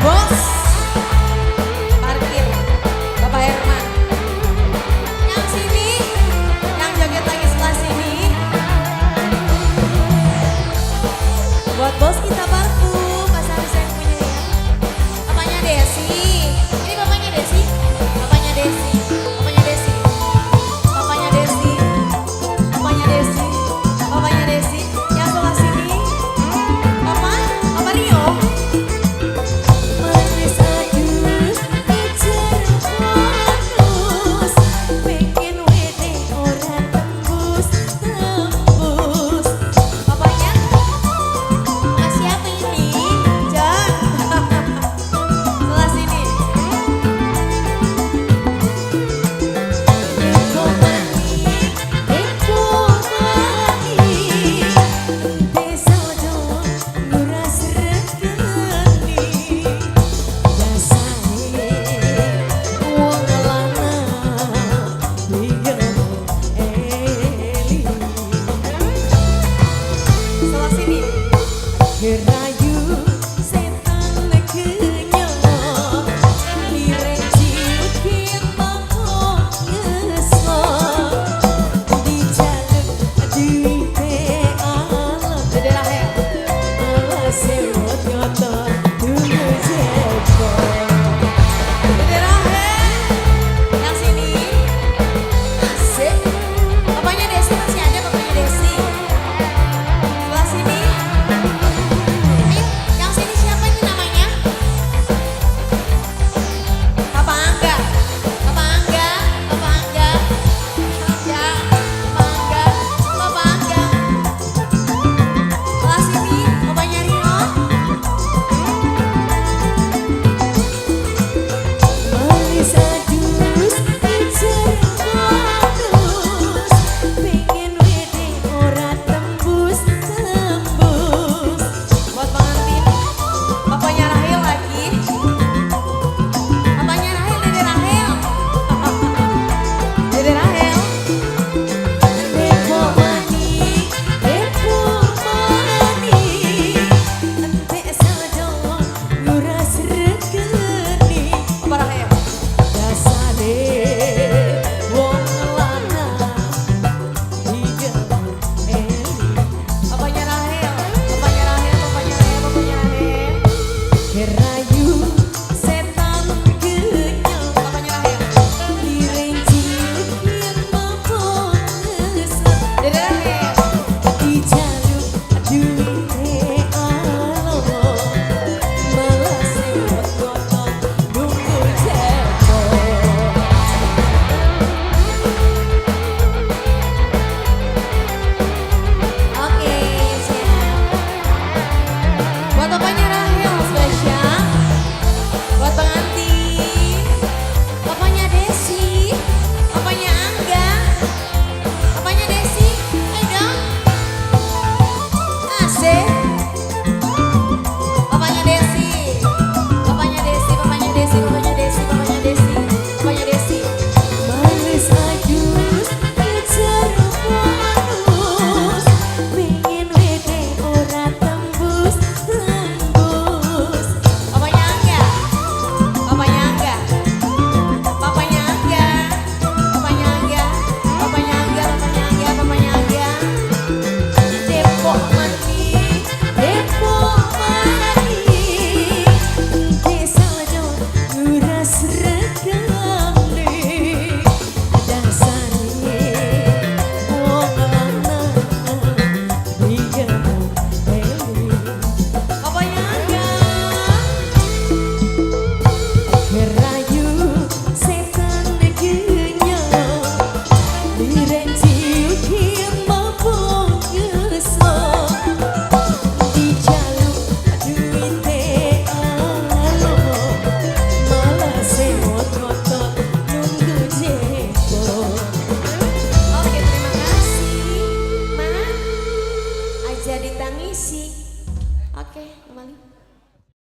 Bos parkir Bapak Herman. Yang sini, yang joget lagi sebelah sini. Buat bos kita parfum, Mas Aris yang punya ya. Bapaknya Desi. Ini bapaknya Desi. Bapaknya Desi. Bapaknya Desi. Bapaknya Desi. Bapaknya Desi. Bapaknya Desi. Yang sebelah sini. Papa, Papa Rio. Manis adus, ijer bonus, pengen wede ora tembus, tembus. Papanya, mas siapa ini? John. Sebelah sini. Eko manik, eko manik, desa do nguras regeni. Dasare wong lanang digemu eli. Sebelah sini. Kerayu setan kenyot, lireng ciut mongko ngesot, dijaluk duwite alon. Dede Rahel. Malah sewot ngotot tunggu jebol. Dede Rahel. Yang sini. Asik. Bapaknya Desi masih ada, bapaknya Desi. Sebelah sini. Ayo, yang sini siapa ini namanya? Papa Angga. Papa Angga, Papa Angga. Ya, Papa Angga, Papa Angga. Sebelah sini, bapaknya Rio. Manis adus, ijer bonus, pengen wede ora tembus, tembus. Buat pengantin, bapaknya Rahel lagi. Bapaknya Rahel, Dede Rahel. Dede Rahel. Depo manik, depo manik, entek sadon nguras regeni. Papa Rahel. Dasare wong lanang digemu eli. Bapaknya Rahel, bapaknya Rahel, bapaknya Rahel, bapaknya Rahel. Kerayu setan kenyal, bapaknya Rahel. Lireng ciut yen mongko ngesot. Dede Rahel. Dijaluk duwite alon, malah sewot ngotot nunggu jebol. Oke, siap. Buat bapaknya Rahel spesial. Buat pengantin. Bapaknya Desi. Bapaknya Angga. Bapaknya Desi. Ayo dong. Asik. Bapaknya Desi. Bapaknya Desi, bapaknya Desi, bapaknya Desi, bapaknya Desi, bapaknya Desi. Manis adus, ijer bonus, pengen wede ora tembus, tembus. Bapaknya Angga. Bapaknya Angga. Bapaknya Angga. Bapaknya Angga. Bapaknya Angga, bapaknya Angga, bapaknya Angga. Depok manik, Depok manik, desa do nguras regane. Dasare wong lanang digemu eli. Bapaknya Angga. Kerayu setan kenyal, lireng